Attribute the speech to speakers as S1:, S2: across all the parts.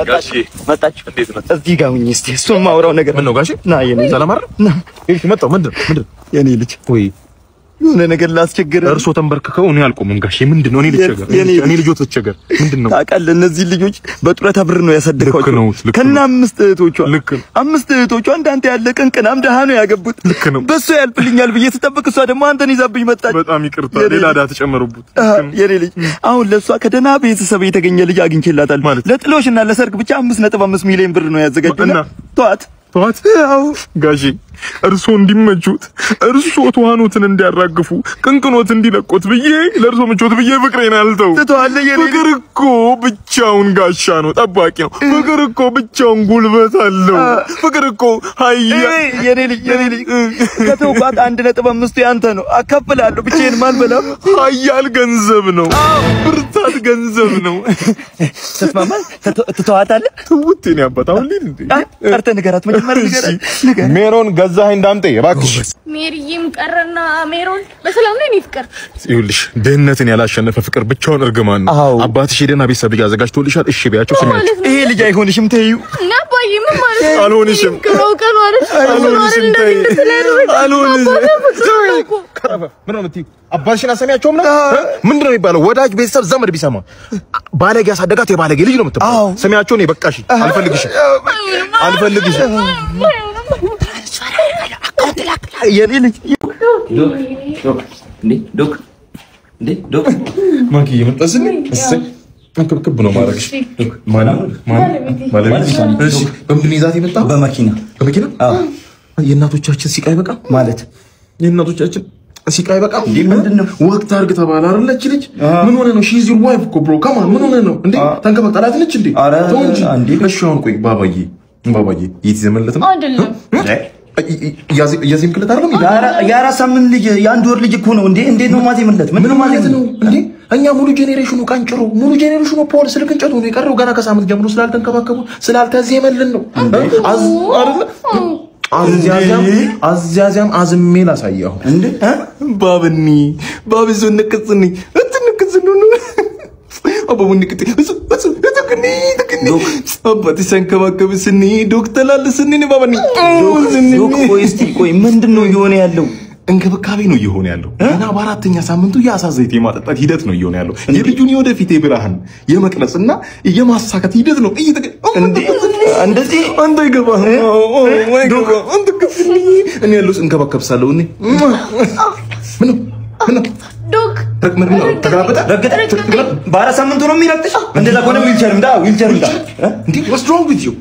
S1: ጋሼ
S2: መጣች።
S1: እንዴት ነህ?
S2: እዚህ ጋር ሁኚ እስቲ። እሱን ማውራው ነገር
S1: ምን ነው ጋሼ?
S2: ና የኔ ልጅ፣
S1: ሰላም አይደል?
S2: ና
S1: እሺ መጣሁ። ምንድን ምንድን
S2: የኔ ልጅ፣
S1: ወይ
S2: የሆነ ነገር ላስቸግርህ።
S1: እርሶ ተንበርክከው እኔ አልቆምም ጋሼ። ምንድን ነው? እኔ ልቸገር? እኔ ልጆት ልቸገር? ምንድን ነው?
S2: ታውቃለህ፣ እነዚህ ልጆች በጡረታ ብር ነው ያሳደግኳቸው።
S1: ልክ ነው፣ ልክ
S2: ከነ
S1: ነው።
S2: 5 እህቶቿ፣
S1: ልክ ነው።
S2: 5 እህቶቿ እንዳንተ ያለ ቅንቅናም ደሃ ነው ያገቡት።
S1: ልክ ነው።
S2: በእሷ ያልፍልኛል ብዬ ስጠብቅ እሷ ደግሞ አንተን ይዛብኝ መጣች።
S1: በጣም ይቅርታ፣
S2: የኔ
S1: ሌላ
S2: ልጅ።
S1: ዕዳ ተጨመሩበት።
S2: የኔ ልጅ፣ አሁን ለእሷ ከደህና ቤተሰብ የተገኘ ልጅ አግኝቼላታለሁ።
S1: ማለት?
S2: ለጥሎሽ እና ለሰርግ ብቻ 5.5 ሚሊዮን ብር ነው ያዘጋጀው።
S1: እና?
S2: ተዋት።
S1: ተዋት። ጋሼ እርሶ እንዲመቹት፣ እርሶ ትኋኖትን እንዲያራግፉ፣ ቅንቅኖት እንዲለቁት ብዬ፣ ለእርሶ ምቾት ብዬ ፍቅሬን አልተው።
S2: ትተዋለህ የኔ ልጅ።
S1: ፍቅር እኮ ብቻውን ጋሻ ነው፣ ጠባቂ ነው። ፍቅር እኮ ብቻውን ጉልበት አለው። ፍቅር እኮ ሀያ
S2: የኔ ልጅ፣ የኔ ልጅ፣ ከተውኳት 1.5ቱ ያንተ ነው፣ አካፍላለሁ። ብቻዬን አልበላም።
S1: ሀያል ገንዘብ ነው፣ ብርታት ገንዘብ ነው።
S2: ተስማማል? ትተዋታለህ?
S1: ትውት የኔ አባት፣ አሁን ልሂድ እንዴ?
S2: ጠርተህ ንገራት፣ መጀመሪያ ንገራት፣ ንገራት።
S1: ሜሮን ገዛኸኝ ዳምጤ እባክሽ።
S3: ሜሪዬም ቀረና ሜሮን በሰላም ነው የኔ ፍቅር።
S1: ይኸውልሽ ድህነትን ያላሸነፈ ፍቅር ብቻውን እርግማን ነው።
S2: አዎ።
S1: አባትሽ ሄደና ቤተሰብ ልጅ አዘጋጅቶልሻል። እሺ ቢያቸው ስሚያቸው።
S3: ማለት ነው
S2: ይሄ ልጅ አይሆንሽም፣ ተይው።
S3: እና አባዬ ምን ማለት ነው?
S1: አልሆንሽም።
S3: ክረው ቀኑ አይደል?
S1: አልሆንሽም፣ ተይ። አልሆንሽም።
S3: አልሆንሽም።
S1: ከረፈ ምን ነው የምትይው? አባትሽን አሰሚያቸውም ነው? ምንድን ነው የሚባለው? ወዳጅ ቤተሰብ ዘመድ ቢሰማ ባለጌ ያሳደጋት የባለጌ ልጅ ነው የምትባለው።
S2: አዎ።
S1: ስሚያቸው፣ እኔ በቃሽ፣ አልፈልግሽም፣ አልፈልግሽም።
S2: የኔ ልጅ።
S4: እንዴ ዶክ፣ እንዴ ዶክ።
S1: ማኪ እየመጣስልኝ እሰይ፣ ክብክብ ነው ማድረግሽ። ማን ማን ባለቤት? እሺ በምንድን ነው ይዛት የመጣው?
S2: በመኪና።
S1: በመኪና?
S2: አዎ።
S1: የእናቶቻችን ሲቃይ በቃ
S2: ማለት?
S1: የእናቶቻችን ሲቃይ በቃ።
S2: እንዴ ምንድን ነው?
S1: ወቅት አድርግ ተባለ አይደል? እቺ ልጅ ምን ሆነ ነው? She is your wife እኮ bro፣ come on፣ ምን ሆነ ነው እንዴ? ተንከባከብ። ጠላት ነች እንዴ?
S2: ኧረ
S1: ተው እንጂ።
S2: እንዴ።
S1: እሺ አሁን ቆይ፣ ባባዬ ባባዬ እየተዘመለት ነው
S3: አይደለም።
S1: እያዜምክለት አይደለም?
S2: የ4 ሳምንት ልጅ፣ የ1 ወር ልጅ እኮ ነው። እንዴ እንዴት ነው ማዜምለት?
S1: ምን ማለት ነው እንዴ? እኛ ሙሉ generation ኑ ቀንጭሮ፣ ሙሉ generation ኑ pole ስልክ እንጨት ሆኖ የቀረው ገና ከሳምንት ጀምሮ ስላልተንከባከቡ ስላልተዜመልን ነው አይደለ? አዚያዚያም አዚያዚያም አዝሜ ላሳየው።
S2: እንዴ
S1: ባብኒ ባብዙ ንቅጽኒ እትንቅጽኑ አባቡ ንቅጥ እሱ እሱ እትክኒ ትክኒ አባቴ ሰንከባከብ ስኒ ዶክተር ላል ስኒ ባባኒ።
S2: ዶክ ቆይ እስቲ ቆይ፣ ምንድን ነው እየሆነ ያለው?
S1: እንክብካቤ ነው እየሆነ ያለው። ገና በ4ኛ ሳምንቱ የአሳ ዘይት የማጠጣት ሂደት ነው እየሆነ ያለው። የልጁን የወደፊት የብርሃን የመቅረጽና የማሳካት ሂደት ነው።
S2: እንዴ እንደዚህ
S1: አንተ አይገባህም፣ አይገባህም። አንተ ክፍል እኔ ያለው እንከባከብሳለሁ። እኔ ምን ነው ምን ነው?
S3: ዶክ
S1: ምን ነው ተገላበጠ?
S2: ረገጠ? በ4 ሳምንቱ ነው የሚረግጥሽ? እንደዛ ከሆነ ዊልቸር ምዳ፣ ዊልቸር ምዳ።
S1: እንዴ what's wrong with you?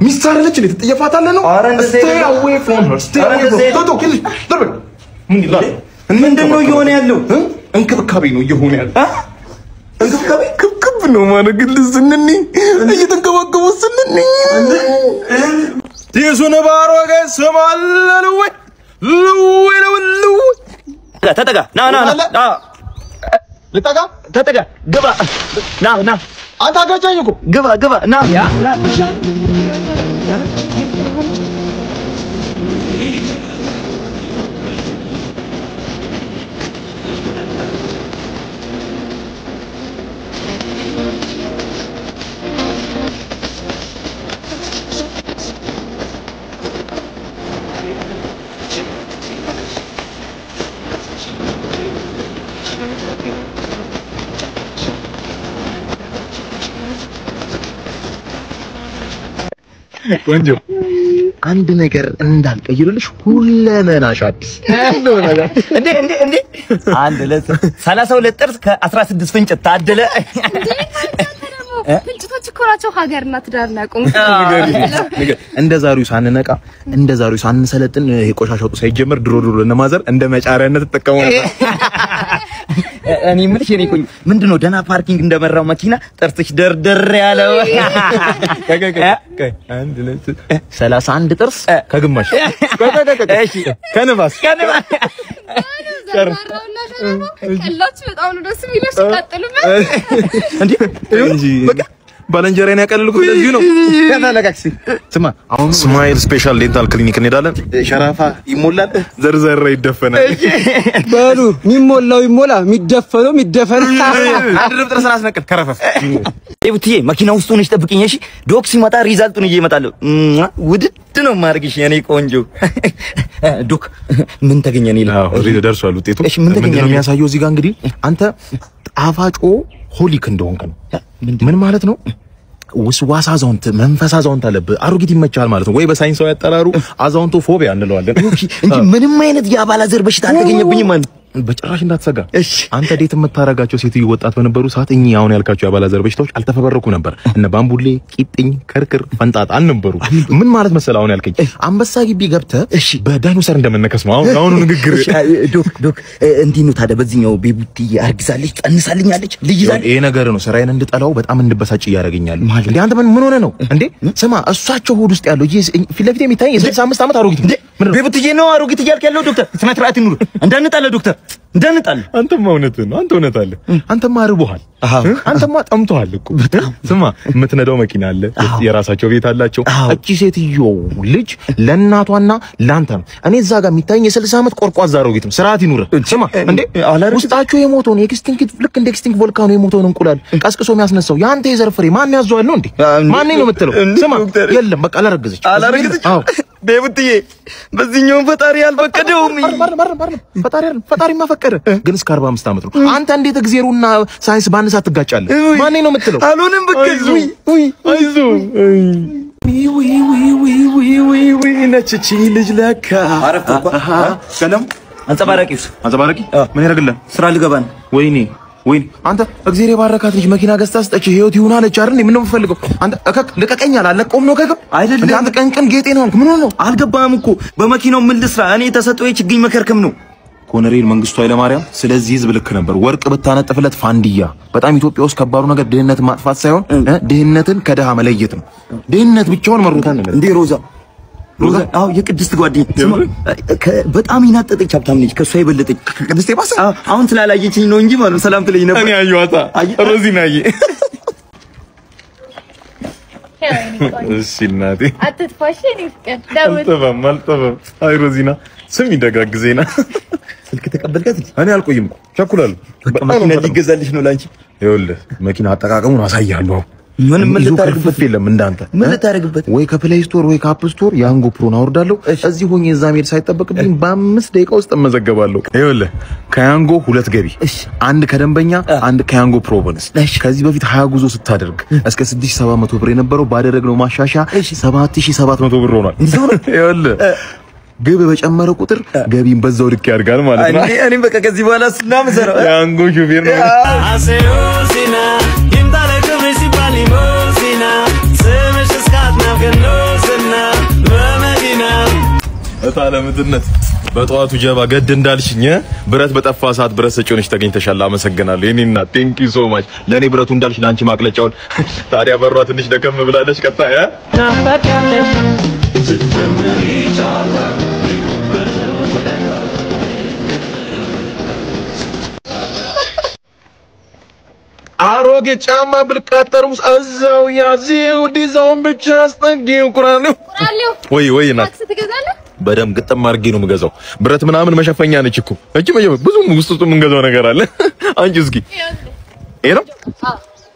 S1: ሚስት አይደለች እንዴ? ትጠየፋታለህ ነው?
S2: ኧረ እንደዛ
S1: Stay
S2: አይደለም።
S1: away from her. Stay
S2: ኧረ
S1: away
S2: እንደዛ
S1: from her.
S2: አይደለም።
S1: ተው ተው፣ ኪልሽ ደርበል። ምን ይላል?
S2: ምንድን ነው እየሆነ ያለው?
S1: እንክብካቤ ነው እየሆነ ያለው።
S2: እንክብካቤ?
S1: ክብክብ ነው ማድረግልህ። ስንኒ እየተንከባከቡ ስንኒ ጢሱን ባሮገ ስማለል ወይ ልዌ ልው።
S2: ተጠጋ፣ ና ና ና።
S1: ልጠጋ?
S2: ተጠጋ፣ ግባ፣ ና ና።
S1: አንተ አጋጫኝ እኮ።
S2: ግባ ግባ፣ ና ና።
S1: ቆንጆ፣ አንድ ነገር እንዳልቀይርልሽ ሁለመናሽ አዲስ።
S2: እንዴ እንዴ እንዴ፣ 1 2 32 ጥርስ ከ16 ፍንጭት ታደለ።
S3: ፍንጭቶች እኮ ናቸው ሀገርና ትዳርን ያቆሙት።
S1: እንደ ዛሬው ሳንነቃ፣ እንደ ዛሬው ሳንሰለጥን፣ ይሄ ቆሻሻ ወጡ ሳይጀመር ድሮ ድሮ ለነማዘር እንደ መጫሪያነት ተጠቀሙ ነበር።
S2: እኔ የምልሽ የኔ ቆንጆ፣ ምንድን ነው ደህና parking እንደመራው መኪና ጥርስሽ ደርደር ያለው?
S1: 31 ጥርስ ከግማሽ።
S2: እሺ።
S1: ከንፋስ።
S3: ዘራራውና ሸረፋው ቀላችሁ በጣም ነው ደስ የሚለው። ሲቀጥሉበት
S2: እንዴ
S1: እንጂ
S2: በቃ።
S1: ባለንጀራዬን ያቀልልኩት ለዚሁ ነው።
S2: ያታለቃክሲ
S1: ስማ አሁን Smile Special Dental Clinic እንሄዳለን። ሸራፋ ይሞላል፣ ዘርዘራ ይደፈናል።
S5: በሉ የሚሞላው ይሞላ፣ የሚደፈነው የሚደፈን።
S1: አንድ ድብ ጥርስን አስነቅል ከረፈፍ።
S2: ቤቡትዬ መኪና ውስጥ ሆነሽ ጠብቂኝ እሺ። Doc ሲመጣ result ኡን ይዤ እመጣለሁ። ውድድ ነው የማደርግሽ የኔ ቆንጆ። Doc ምን ተገኘ? እኔ ላይ
S1: አዎ ደርሷል ውጤቱ።
S2: እሺ ምን ተገኘ?
S1: ምንድነው የሚያሳየው እዚህ ጋር እንግዲህ አንተ ጣፋጮ holic እንደሆንክ ነው። ምን ማለት ነው? ውስዋስ አዛውንት መንፈስ አዛውንት አለብህ። አሮጊት ይመቻል ማለት ነው። ወይ በሳይንሳዊ አጠራሩ አዛውንቶፎቢያ እንለዋለን።
S2: እንጂ ምንም አይነት የአባላዘር በሽታ አልተገኘብኝም ማለት ነው።
S1: በጭራሽ እንዳትሰጋ።
S2: እሺ
S1: አንተ date የምታረጋቸው ሴትዮ ወጣት በነበሩ ሰዓት እኚህ አሁን ያልካቸው የአባላዘር በሽታዎች አልተፈበረኩም ነበር። እነ ባምቡሌ፣ ቂጥኝ፣ ከርክር፣ ፈንጣጣ አልነበሩ። ምን ማለት መሰለህ አሁን ያልከኝ አንበሳ ግቢ ገብተህ በዳይኖሰር እንደመነከስ ነው። አሁን አሁኑ ንግግር።
S2: እሺ፣ Doc እንዴት ነው ታዲያ በዚህኛው ቤቡትዬ አርግዛለች፣ ጸንሳልኛለች፣ ልጅ ይዛለች?
S1: ይሄ ነገር ነው ስራዬን እንድጠላው በጣም እንድበሳጭ እያደረገኛል። እንዴ አንተ ምን ሆነ ነው እንዴ? ስማ እሷቸው ሆድ ውስጥ ያለው ይሄ ፊት ለፊት የሚታይ የ65 ዓመት አሮጊት ነው።
S2: ቤቡትዬ ነው አሮጊት እያልክ ያለው ዶክተር? ስነ ስርዓት ይኑር። እንዳንጣለ ዶክተር እንዳንጣለ።
S1: አንተማ እውነትህን ነው። አንተ እውነት አለ። አንተማ ርቦሃል። አንተማ ጠምቶሃል እኮ። ስማ የምትነዳው መኪና አለ፣ የራሳቸው ቤት አላቸው። እቺ ሴትዮ ልጅ ለእናቷና ለአንተ ነው። እኔ እዛ ጋር የሚታየኝ የ60 ዓመት ቆርቋዛ አሮጊት ነው። ስርዓት ይኑርህ። ስማ እንዴ ውስጣቸው የሞተውን extinct ልክ እንደ extinct volcano የሞተውን እንቁላል ቀስቅሶ የሚያስነሳው የአንተ የዘር ፍሬ ማን ያዘዋል ነው እንዴ? ማን ነው የምትለው? ስማ የለም በቃ አላረገዘች
S2: አላረገዘች።
S1: አዎ
S2: ቤቡትዬ በዚህኛው ፈጣሪ አልፈቀደውም።
S1: ፈጣሪ አይደለም ፈጣሪማ ፈቀደ፣ ግን እስከ 45 ዓመት ነው። አንተ እንዴት እግዜሩና ሳይንስ በአንድ ሰዓት ትጋጫለህ? ማን ነው የምትለው?
S2: አልሆነም በቃ ውይ ውይ
S1: አይዞህ ነችቺ ልጅ ለካ
S2: አረፍኩ እኮ።
S1: ቀለም
S2: አንጸባራቂውስ?
S1: አንጸባራቂ ምን ያደርግልሃል?
S2: ስራ ልገባ ነው።
S1: ወይኔ ወይኔ አንተ እግዜር የባረካት ልጅ መኪና ገዝታ ስጠች ህይወት ይሁን አለች አይደል? ምን ነው የምፈልገው? አንተ እከክ ልቀቀኝ አለ አለቀውም ነው ከከም
S2: አይደለም።
S1: እንዴ አንተ ቀን ቀን ጌጤ ነው አልክ። ምን ሆነ ነው?
S2: አልገባህም እኮ በመኪናው ምን ልስራ? እኔ ተሰጥኦዬ ችግኝ መከርከም ነው።
S1: ኮሎኔል መንግስቱ ኃይለማርያም ስለዚህ ህዝብ ልክ ነበር። ወርቅ ብታነጥፍለት ፋንድያ። በጣም ኢትዮጵያ ውስጥ ከባዱ ነገር ድህነት ማጥፋት ሳይሆን ድህነትን ከድሃ መለየት ነው። ድህነት ብቻውን መሮታል ነው።
S2: እንዴ ሮዛ ሮዛ፣ አዎ የቅድስት ጓደኛ ስማ፣ በጣም ይናጠጠች ሀብታም ነች፣ ከእሷ የበለጠች።
S1: ቅድስት የባሰ
S2: አሁን ስላላየችኝ ነው እንጂ ማለት ሰላም ትለኝ ነበር።
S1: እኔ አየኋታ ሮዚናዬ። እሺ እናቴ
S3: አትጥፋሽ የኔ ፍቅር። ደውል።
S1: አልጠፋም አልጠፋም። አይ ሮዚና ስሚ ደጋግ ዜና።
S2: ስልክ ተቀበልካት?
S1: እኔ አልቆይም እኮ ቸኩላለሁ።
S2: በቃ መኪና ሊገዛልሽ ነው ላንቺ።
S1: ይኸውልህ መኪና አጠቃቀሙን አሳያለሁ።
S2: ምን ምን
S1: ይዞ
S2: ልታደርግበት?
S1: ክርፍፍ የለም እንዳንተ።
S2: ምን ልታደርግበት?
S1: ወይ ከ Play Store ወይ ከ App Store ያንጎ Pro ን አወርዳለሁ። እዚህ ሆኜ እዛ መሄድ ሳይጠበቅብኝ በ5 ደቂቃ ውስጥ እመዘገባለሁ። ይኸውልህ ከያንጎ 2 ገቢ፣ አንድ ከደንበኛ አንድ ከያንጎ Pro bonus። ከዚህ በፊት 20 ጉዞ ስታደርግ እስከ 6700 ብር የነበረው ባደረግነው ማሻሻያ 7700 ብር ሆኗል። ይኸውልህ ግብ በጨመረ ቁጥር ገቢን በዛው ልክ ያድጋል ማለት ነው።
S2: እኔም በቃ ከዚህ በኋላ ስናምሰራው
S1: ያንጎ ሹፌር ነው። እታለምትነት በጠዋቱ ጀባ ገድ እንዳልሽኝ ብረት በጠፋ ሰዓት ብረት ሰጪ ሆነሽ ተገኝተሻል። አመሰግናለሁ የኔ እናት thank you so much። ለኔ ብረቱ እንዳልሽ ለአንቺ ማቅለጫውን። ታዲያ በሯ ትንሽ ደከም ብላለች። ቀጣይ አሮጌ ጫማ ብልቃጥ ጠርሙስ እዛው ያዚው ዲዛውን ብቻ አስጠጊው። ቁራሌው ወይ ወይ እናት
S3: ታክሲ ትገዛለህ?
S1: በደምብ ግጥም አድርጌ ነው የምገዛው። ብረት ምናምን መሸፈኛ ነች እኮ እቺ መሸፈኛ ብዙ ውስጥ ውስጡ የምንገዛው ነገር አለ። አንቺ እስኪ ይሄ ነው።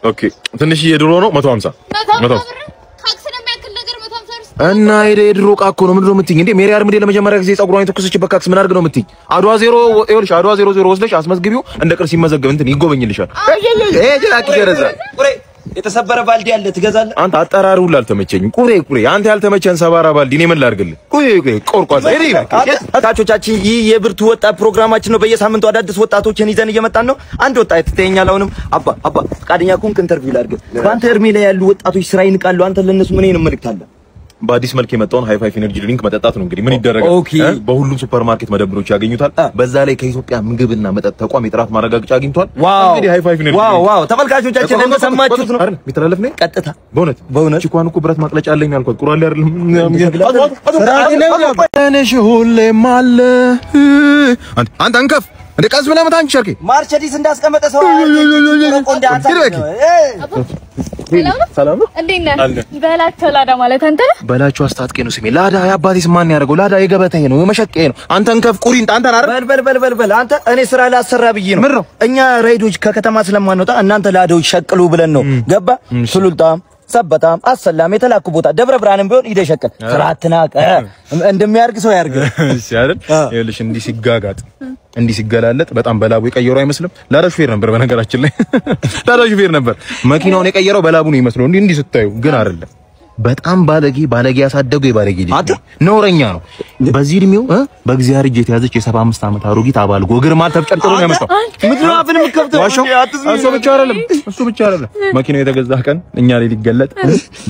S1: okay ትንሽ የድሮ ነው 150
S3: 150 ብር ታክሲ ነው የሚያክል ነገር 150 ብር።
S1: እና የድሮ ዕቃ እኮ ነው። ምንድን ነው የምትይኝ እንዴ? ሜሪ አርምዴ ለመጀመሪያ ጊዜ ፀጉሯን የተኮሰችበት ካክስ ምን አድርግ ነው የምትይኝ? አድዋ ዜሮ ይኸውልሽ፣ አድዋ 00 ወስደሽ አስመዝግቢው እንደ ቅርስ ይመዘገብ እንትን ይጎበኝልሻል። ይሄ ጅራክ ይገረዛል።
S2: ቁሬ የተሰበረ ባልዲ አለ ትገዛለህ?
S1: አንተ አጠራሩ ሁሉ አልተመቸኝም። ቁሬ ቁሬ አንተ ያልተመቸን ሰባራ ባልዲ እኔ ምን ላድርግልህ? ቁሬ ቁሬ ቆርቋዛ ይሄ
S2: ታቾቻችን ይህ የብርቱ ወጣት ፕሮግራማችን ነው። በየሳምንቱ አዳዲስ ወጣቶችን ይዘን እየመጣን ነው። አንድ ወጣት ትተኛል። አሁንም አባ አባ ፈቃደኛ ከሆንክ interview ላድርግ። በአንተ እድሜ ላይ ያሉ ወጣቶች ስራ ይንቃሉ። አንተ ለነሱ ምን አይነት መልእክት አለ?
S1: በአዲስ መልክ የመጣውን High Five energy drink መጠጣት ነው እንግዲህ ምን ይደረጋል።
S2: okay።
S1: በሁሉም ሱፐርማርኬት መደብሮች ያገኙታል። በዛ ላይ ከኢትዮጵያ ምግብና መጠጥ ተቋም የጥራት ማረጋገጫ አግኝቷል።
S2: wow
S1: እንግዲህ High Five energy
S2: wow wow! ተመልካቾቻችን እንደሰማችሁት ነው።
S1: አይደል የሚተላለፍ ነው
S2: ቀጥታ
S1: በእውነት
S2: በእውነት
S1: ቺኳን እኮ ብረት ማቅለጫ አለኝ አልኳት። ቁራሌ አይደለም ነሽ ሁሌም አለ። አንተ አንከፍ እንደ ቀስ ብለህ መታ አንቺ ሸርኬ
S2: ማርቸዲስ እንዳስቀመጠ ሰው
S1: ሰላም ነው።
S3: እንዴት ነህ? በላቸው ላዳ ማለት አንተ ነህ?
S1: በላቸው አስታጥቄ ነው ስሜ። ላዳ የአባቴ ስም ማን ያደርገው? ላዳ የገበታዬ ነው የመሸቀዬ ነው። አንተን ከፍ ቁሪንጣ አንተን አይደል?
S2: በል በል በል በል አንተ፣ እኔ ስራ ላሰራ ብዬ ነው።
S1: ምን ነው?
S2: እኛ ራይዶች ከከተማ ስለማንወጣ እናንተ ላዳዎች ሸቅሉ ብለን ነው። ገባ? ሱሉልታም ሰበታም አሰላም የተላኩ ቦታ ደብረ ብርሃንም ቢሆን ሂደህ ሸቅል። ስራ አትናቅ። እንደሚያርግ ሰው ያርግ።
S1: እሺ አይደል? ይኸውልሽ እንዲህ ሲጋጋጥ እንዲህ ሲገላለጥ በጣም በላቡ የቀየረው አይመስልም። ላዳ ሹፌር ነበር፣ በነገራችን ላይ ላዳ ሹፌር ነበር። መኪናውን የቀየረው በላቡ ነው ይመስለው። እንዲህ እንዲህ ስታዩ ግን አይደለም። በጣም ባለጌ ባለጌ ያሳደገው የባለጌ ልጅ ነው። ነውረኛ ነው። በዚህ እድሜው በእግዚአብሔር እጅ የተያዘች የ75 ዓመት አሮጊት አባልጎ እግር ማል ተብጨርጭሮ ነው ያመጣው።
S2: ምንድነው አፍን የምትከፍተው?
S1: እሱ ብቻ አይደለም፣ እሱ ብቻ አይደለም። መኪናው የተገዛ ቀን እኛ ላይ ሊገለጥ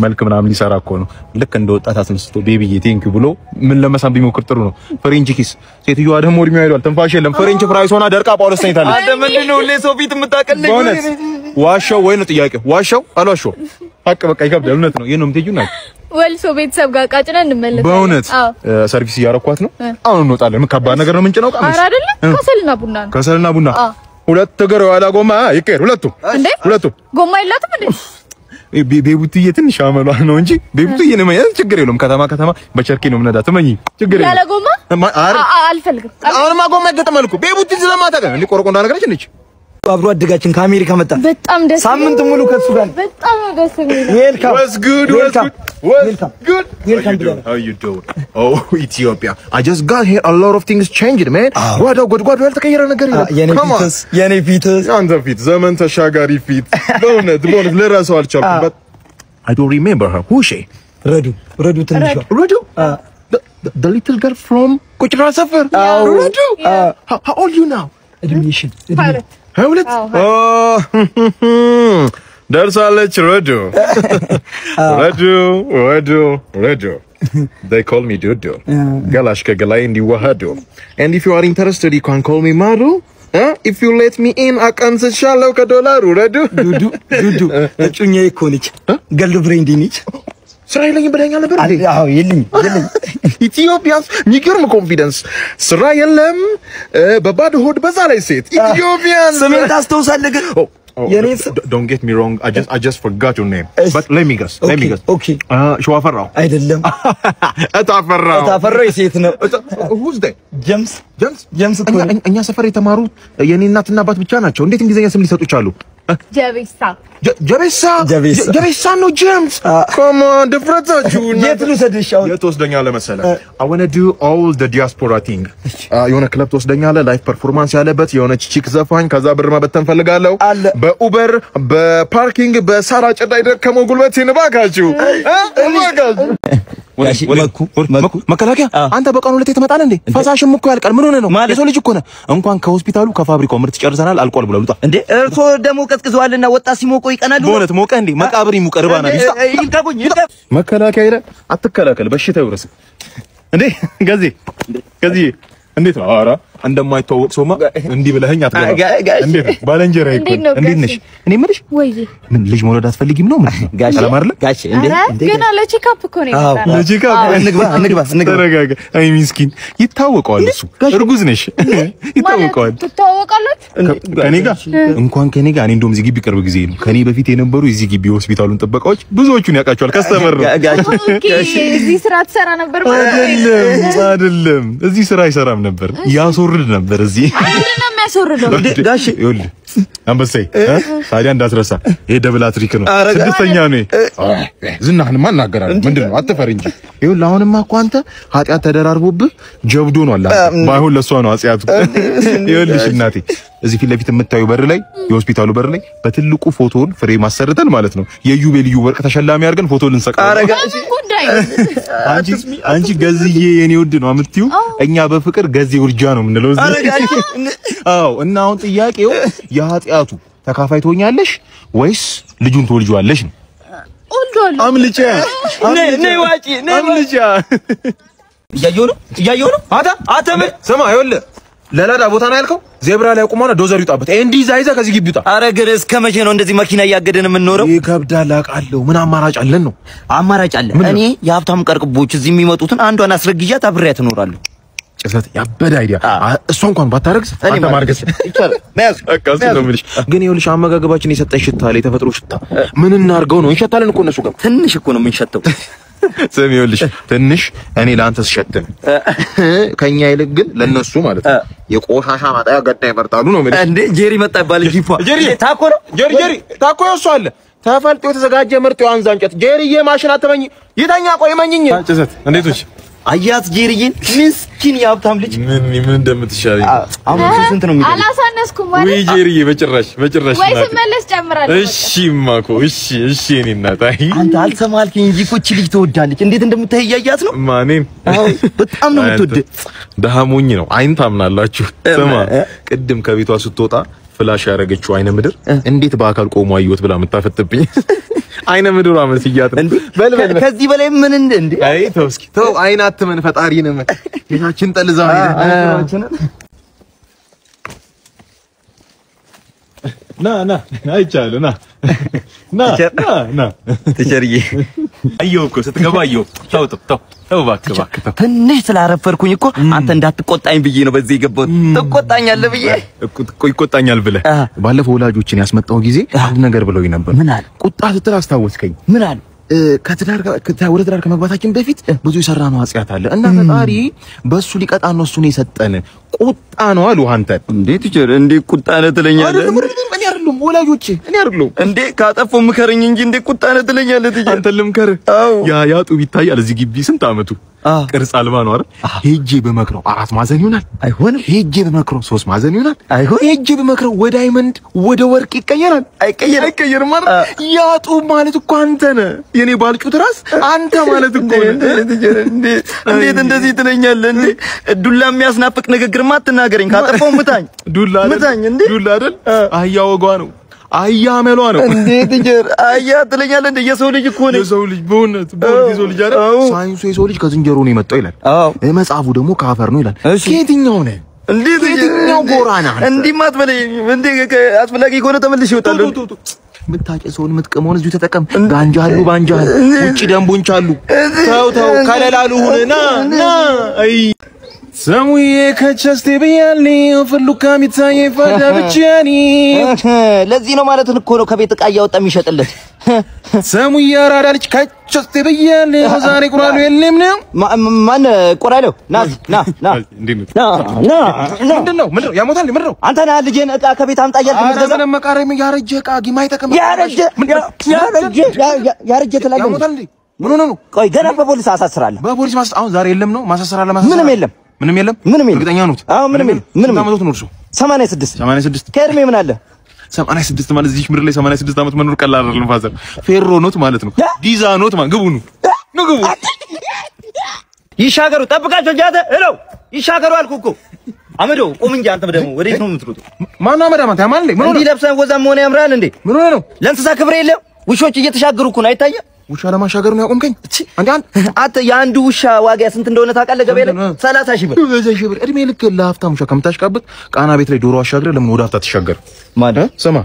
S1: መልክ ምናምን ሊሰራ እኮ ነው። ልክ እንደ ወጣት አስነስቶ baby ዬ thank you ብሎ ምን ለመሳም ቢሞክር ጥሩ ነው። French kiss። ሴትዮዋ ደግሞ እድሜዋ ሄዷል፣ ትንፋሽ የለም። French fries ሆና ደርቃ ጳውሎስ ተኝታለች።
S2: አንተ ምንድነው ሁሌ ሰው ፊት የምታቀልኝ?
S1: በእውነት ዋሻው ወይ ነው ጥያቄው። ዋሻው አልዋሻው ሀቅ በቃ ይከብዳል። እውነት ነው። ይሄን ነው የምትሄጂው? ናት
S3: ወልሶ ቤተሰብ ጋር ቃጭነን እንመለሳለን።
S1: በእውነት ሰርቪስ እያረኳት ነው። አሁን እንወጣለን። ምን ከባድ ነገር ነው? ምንጭ ነው።
S3: ኧረ አይደለም፣ ከሰልና ቡና ነው።
S1: ከሰልና ቡና ሁለት እግር የኋላ ጎማ ይቀር። ሁለቱ
S3: እንዴ
S1: ሁለቱ
S3: ጎማ የላትም እንዴ?
S1: ቤቡትዬ ትንሽ አመሏ ነው እንጂ ቤቡትዬ ነው ማለት ችግር የለውም። ከተማ ከተማ በቸርኬ ነው የምነዳት። እመኚኝ ችግር የለውም።
S3: ያለ ጎማ አልፈልግም።
S1: አሁንማ ጎማ ይገጥማል እኮ ቤቡቲ ስለማታውቅ እንዴ ቆርቆንዳ ነገር ነች።
S2: አብሮ አደጋችን ከአሜሪካ መጣ።
S3: በጣም ደስ
S2: ሳምንት ሙሉ ከሱ ጋር
S3: በጣም ነው ደስ የሚለው።
S2: Welcome
S1: What's good? What's good? What's good?
S2: Welcome.
S1: How you doing? Oh, Ethiopia. I just got here. A lot of things changed, man. ጓዳው ጎድጓዱ ያልተቀየረ ነገር የለም።
S2: የኔ ፊትስ የኔ ፊትስ
S1: አንተ ፊት ዘመን ተሻጋሪ ፊት በእውነት በእውነት ልረሳው አልቻልኩም። But I don't remember her. Who is she?
S2: ረዱ ረዱ ትንሿ
S1: ረዱ? The little girl from ቁጭራ ሰፈር። ረዱ? How old you now?
S2: እድሜሽን እድሜ
S1: 22 ደርሳለች። ረዱ ረዱ ረዱ ረዱ They call me Dudu. ገላሽ ከገላይ እንዲዋሃዱ And if you are interested you can call me Maru. If you let me in አቀንስሻለሁ ከዶላሩ። ረዱ
S2: ዱዱ ዱዱ እጩኛዬ እኮ ነች። Girlfriend ነች።
S1: ስራ የለኝም ብለኸኛል ነበር እንዴ?
S2: አዎ የለኝም የለኝም።
S1: Ethiopians የሚገርም confidence። ስራ የለም በባዶ ሆድ በዛ ላይ ሴት Ethiopians።
S2: ስሜን ታስታውሳለህ ግን?
S1: Don't get me wrong, I just forgot your name. But let me guess, let me guess.
S2: Okay.
S1: ሸዋፈራው
S2: አይደለም።
S1: እታፈራው።
S2: እታፈራው የሴት ነው።
S1: Who's that?
S2: ጀምስ
S1: ጀምስ
S2: ጀምስ እኮ ነው።
S1: እኛ ሰፈር የተማሩ የኔ እናትና አባት ብቻ ናቸው። እንዴት እንግሊዝኛ ስም ሊሰጡ ቻሉ?
S3: ጀቤሳ
S1: ጀቤሳ ጀቤሳ ነው ጀምስ። Come on ድፍረታችሁ።
S2: የት ልውሰድሽ አሁን?
S1: የት ትወስደኛለህ መሰለህ? I wanna do all the diaspora thing. የሆነ ክለብ ትወስደኛለህ፣ live performance ያለበት የሆነች chick ዘፋኝ፣ ከዛ ብር መበተን ፈልጋለሁ። በ Uber በ parking በሳር አጨዳ የደከመው ጉልበቴን እባካችሁ እባካችሁ። መከላከያ አንተ በቀን ሁለቴ ትመጣለህ እንዴ? ፈሳሽም እኮ ያልቃል። ምን ሆነህ ነው? የሰው ልጅ እኮ ነህ። እንኳን ከሆስፒታሉ ከፋብሪካው ምርት ጨርሰናል አልቋል ብሏል። ውጣ
S2: እንዴ! እርሶ ደግሞ ቀዝቅዘዋልና ወጣት ሲሞቀው ይቀናሉ።
S1: በእውነት ሞቀ እንዴ? መቃብር ይሙቅ። ርባና
S2: ይልቀቁኝ።
S1: መከላከያ ይላል። አትከላከል፣ በሽታ ይውረስ። እንዴ ገዜ ገዜ እንዴት ነው? ኧረ እንደማይተዋወቅ ሰውማ እንዲህ ብለኸኝ አትገባም። እንዴት ነው ባለንጀራዬ እኮ እንዴት ነሽ? እኔ የምልሽ ምን ልጅ መውለድ አትፈልጊም ነው? ምንድን ነው? ሰላም አይደለ?
S2: ጋሼ እንዴ
S3: ገና ለ checkup እኮ ነው የመጣነው።
S1: ለ checkup
S2: እንግባ እንግባ እንግባ።
S1: ተረጋጋ። አይ ምስኪን ይታወቀዋል፣ እሱ እርጉዝ ነሽ ይታወቀዋል።
S3: ትተዋወቃላችሁ?
S1: ከኔ ጋር እንኳን ከኔ ጋር እኔ እንደውም እዚህ ግቢ ቅርብ ጊዜ ነው። ከኔ በፊት የነበሩ የዚህ ግቢ ሆስፒታሉን ጥበቃዎች ብዙዎቹን ያውቃቸዋል። Customer ነው።
S3: Okay እዚህ ስራ ትሰራ ነበር ማለት ነው?
S1: አይደለም አይደለም፣ እዚህ ስራ አይሰራም ነበር፣ ያስወርድ ነበር። እዚህ
S3: ምንድን ነው የሚያስወርደው?
S2: ጋሼ
S1: ይኸውልህ አንበሳዬ ታዲያ እንዳትረሳ፣ ይሄ double hat trick ነው። ስድስተኛ ነው። ዝናህንማ እናገራለሁ። ምንድን ነው አትፈር እንጂ። ይኸውልህ አሁንማ እኮ አንተ ኃጢአት ተደራርቦብህ ጀብዶ ነው አለ። ባይሆን ለእሷ ነው ኃጢአቱ። ይኸውልሽ እናቴ እዚህ ፊት ለፊት የምታዩ በር ላይ የሆስፒታሉ በር ላይ በትልቁ ፎቶውን frame አሰርተን ማለት ነው የኢዮቤልዩ ወርቅ ተሸላሚ አድርገን ፎቶ ልንሰቅለው።
S3: ጉዳይ
S1: አንቺ ገዝዬ የኔ ውድ ነው የምትይው፣ እኛ በፍቅር ገዜ ውርጃ ነው የምንለው እዚህ። አዎ። እና አሁን ጥያቄው የኃጢአቱ ተካፋይ ትሆኛለሽ ወይስ ልጁን ትወልጂዋለሽ ነው? አምልጫ
S2: ነይ ዋጪ ነይ
S1: አምልጫ።
S2: እያየሁ ነው እያየሁ ነው።
S1: አታ
S2: አተ ምን
S1: ስማ፣ ይኸውልህ ለላዳ ቦታ ነው ያልከው፣ ዜብራ ላይ ቆመና ዶዘር ይውጣበት። እንዲህ ይዘህ ይዘህ ከዚህ ግቢ ውጣ።
S2: አረ ግን እስከ መቼ ነው እንደዚህ መኪና እያገደን የምንኖረው?
S1: ይከብዳል አውቃለሁ። ምን አማራጭ አለን ነው?
S2: አማራጭ አለ። እኔ የሀብታም ቀርቅቦች እዚህ የሚመጡትን አንዷን አስረግዣት አብሬያት እኖራለሁ።
S1: ጭሰት ያበደ idea። እሷ እንኳን ባታረግዝ አንተ ማርገዝ
S2: ይቻላል። መያዝ
S1: በቃ እሱ ነው የምልሽ። ግን ይኸውልሽ አመጋገባችን የሰጠን ሽታ አለ፣ የተፈጥሮ ሽታ። ምን እናድርገው ነው? እንሸታለን እኮ እነሱ ጋር።
S2: ትንሽ እኮ ነው የምንሸተው።
S1: ስም ይኸውልሽ ትንሽ እኔ ለአንተ ስሸትን ከኛ ይልቅ ግን ለነሱ ማለት ነው የቆሻሻ ማጣያ ገዳ ይመርጣሉ ነው የምልሽ።
S2: እንዴ ጄሪ መጣ ይባላል። ጂፖ
S1: ጄሪ
S2: ታኮ ነው
S1: ጄሪ ጄሪ ታኮ የእሱ አለ ተፈልጦ የተዘጋጀ ምርጥ የዋንዛ እንጨት። ጄሪዬ ማሽን አትመኝ፣ ይተኛ ቆይ መኝኝ። ጭሰት እንዴቶች
S2: አያት ጄሪዬን፣ ምስኪን የሀብታም ልጅ።
S1: ምን ምን እንደምትሻለኝ
S2: አሁን ስንት ነው የሚገርምህ?
S3: አላሳነስኩም ማለት
S1: ውይ ጄሪዬ፣ በጭራሽ በጭራሽ
S3: ወይ ስመለስ ጨምራለሁ።
S1: እሺ ማኮ እሺ እሺ የእኔ እናት። አይ
S2: አንተ አልሰማህ አልከኝ እንጂ እኮ እቺ ልጅ ትወዳለች። እንዴት እንደምታይ እያያት ነው።
S1: ማኔን?
S2: አዎ በጣም ነው የምትወድ።
S1: ደሃ ሞኝ ነው። አይን ታምናላችሁ። ስማ ቅድም ከቤቷ ስትወጣ flash ያደረገችው አይነ ምድር እንዴት በአካል ቆሞ አየሁት ብላ የምታፈጥብኝ አይነ ምድሯ መስያት ነው። በል በል
S2: ከዚህ በላይ ምን እንደ
S1: አይ ተው እስኪ ተው፣ አይን አትመን፣ ፈጣሪን እመን። ጌታችን ጠልዛው ሄደ። ና ና አይቻልም። ና ና ና ና
S2: teacher ዬ
S1: አየሁ እኮ ስትገባ አየሁ። ተው ተው ተው ተው እባክህ እባክህ ተው።
S2: ትንሽ ስላረፈርኩኝ እኮ አንተ እንዳትቆጣኝ ብዬ ነው በዚህ የገባሁት። ትቆጣኛለህ ብዬ
S1: ይቆጣኛል ብለህ ባለፈው ወላጆችን ያስመጣው ጊዜ አንድ ነገር ብለውኝ ነበር።
S2: ምን አሉ?
S1: ቁጣ ስትል አስታወስከኝ።
S2: ምን አሉ?
S1: ከትዳር ወደ ትዳር ከመግባታችን በፊት ብዙ የሰራነው ኃጢአት አለ እና ፈጣሪ በሱ ሊቀጣ ነው እሱን የሰጠን ቁጣ ነው አሉ። አንተ
S2: እንዴ teacher፣ እንዴ ቁጣ ነህ ትለኛለህ?
S1: እኔ አይደለሁም ወላጆቼ፣ እኔ አይደለሁም።
S2: እንዴ ካጠፋሁ ምከረኝ እንጂ እንዴ ቁጣ ነህ ትለኛለህ? teacher
S1: አንተ ልምከርህ። ያ ያ ጡብ ይታያል እዚህ ግቢ ስንት አመቱ ቅርጽ አልባ ነው አይደል? ሄጄ በመክረው 4 ማዕዘን ይሆናል።
S2: አይሆንም።
S1: ሄጄ በመክረው 3 ማዕዘን ይሆናል።
S2: አይሆንም።
S1: ሄጄ በመክረው ወደ diamond ወደ ወርቅ ይቀየራል።
S2: አይቀየርም።
S1: አይቀየርም ማለት ያ ጡብ ማለት እኮ አንተ ነህ። የኔ ባልጩት ራስ አንተ ማለት እኮ ነህ።
S2: እንዴት እንደዚህ ትለኛለህ? እንዴ ዱላ የሚያስናፍቅ ንግግርማ አትናገረኝ። ካጠፋሁ ምታኝ፣
S1: ዱላ አይደል?
S2: ምታኝ። እንዴ
S1: ዱላ አይደል? አህያ ወጓ ነው። አህያ አመሏ ነው።
S2: እንዴ teacher አህያ ትለኛለህ? እንዴ የሰው ልጅ እኮ ነኝ።
S1: የሰው ልጅ በእውነት በእውነት የሰው ልጅ አይደል? ሳይንሱ የሰው ልጅ ከዝንጀሮ ነው የመጣው ይላል። መጽሐፉ ደግሞ ከአፈር ነው ይላል። ከየትኛው ነህ?
S2: እንዴ
S1: የትኛው ጎራ ነህ አንተ?
S2: እንዲህማ አትበለኝ። እንዴ አስፈላጊ ከሆነ ተመልሼ እወጣለሁ።
S1: የምታጨሰውን የምትቅመውን እዚሁ ተጠቀም። ጋንጃ አሉ፣ ባንጃ አሉ፣ ውጭ ደንቦች አሉ። ተው ተው፣ ከለላሉ ሁን። ና ና። አይ ሰሙዬ ከቸስቴ ብያለሁ ፍሉካ የሚታየኝ ፈዳ ብቻኒ።
S2: ለዚህ ነው ማለት እኮ ነው ከቤት ዕቃ እያወጣ የሚሸጥለት።
S1: ሰሙዬ አራዳ ልጅ ከቸስቴ ብያለሁ ዛሬ ቁራሉ የለም ነው።
S2: ማን ቁራሌው? ና ና ና ና ና።
S1: ምንድነው ምንድነው? ያሞታል። ምንድነው?
S2: አንተ ና ልጄን ዕቃ ከቤት አምጣ እያልክ የምትገዛ።
S1: ምንም መቃረም ያረጀ ዕቃ የማይጠቅም
S2: ያረጀ ያረጀ ያረጀ ትላለህ።
S1: ያሞታል እንዴ? ምን ሆነህ ነው?
S2: ቆይ ገና በፖሊስ አሳስራለሁ።
S1: በፖሊስ ማስ አሁን ዛሬ የለም ነው ማሳሰር አለ ማሳሰር
S2: ምንም የለም።
S1: ምንም የለም።
S2: ምንም የለም።
S1: እርግጠኛ ነዎት?
S2: አዎ ምንም የለም። ምንም
S1: ስንት ዓመቶት ነው እርሶ?
S2: 86
S1: 86
S2: ከእድሜ ምን አለ?
S1: 86 ማለት እዚህ ምድር ላይ 86 ዓመት መኖር ቀላል አይደለም። father ፌሮ ኖት ማለት ነው። ዲዛ ኖት ማለት ግቡ ነው ነው ግቡ።
S2: ይሻገሩ፣ ጠብቃቸው። ጃተ hello፣ ይሻገሩ አልኩህ እኮ አመዶ። ቁም እንጂ አንተ ደግሞ ወዴት ነው የምትሮጠው?
S1: ማነው አመዳ? ማለት ያማል እንዴ? ምን ሆነ?
S2: እንዲህ ለብሰህ ወዛም መሆን ያምራል እንዴ?
S1: ምን ሆነ ነው?
S2: ለእንስሳ ክብር የለም። ውሾች እየተሻገሩ እኮ ነው አይታየም?
S1: ውሻ ለማሻገር ነው ያቆምከኝ? አንዴ
S2: አንተ የአንዱ ውሻ ዋጋ ስንት እንደሆነ ታውቃለህ? ገበያ ላይ 30 ሺህ ብር።
S1: 30 ሺህ ብር። እድሜ ልክ ለሀብታም ውሻ ከምታሽቃብጥ ቃና ቤት ላይ ዶሮ አሻግረህ ለምን ወደ ሀብታ ትሻገር?
S2: ማለት
S1: ስማ፣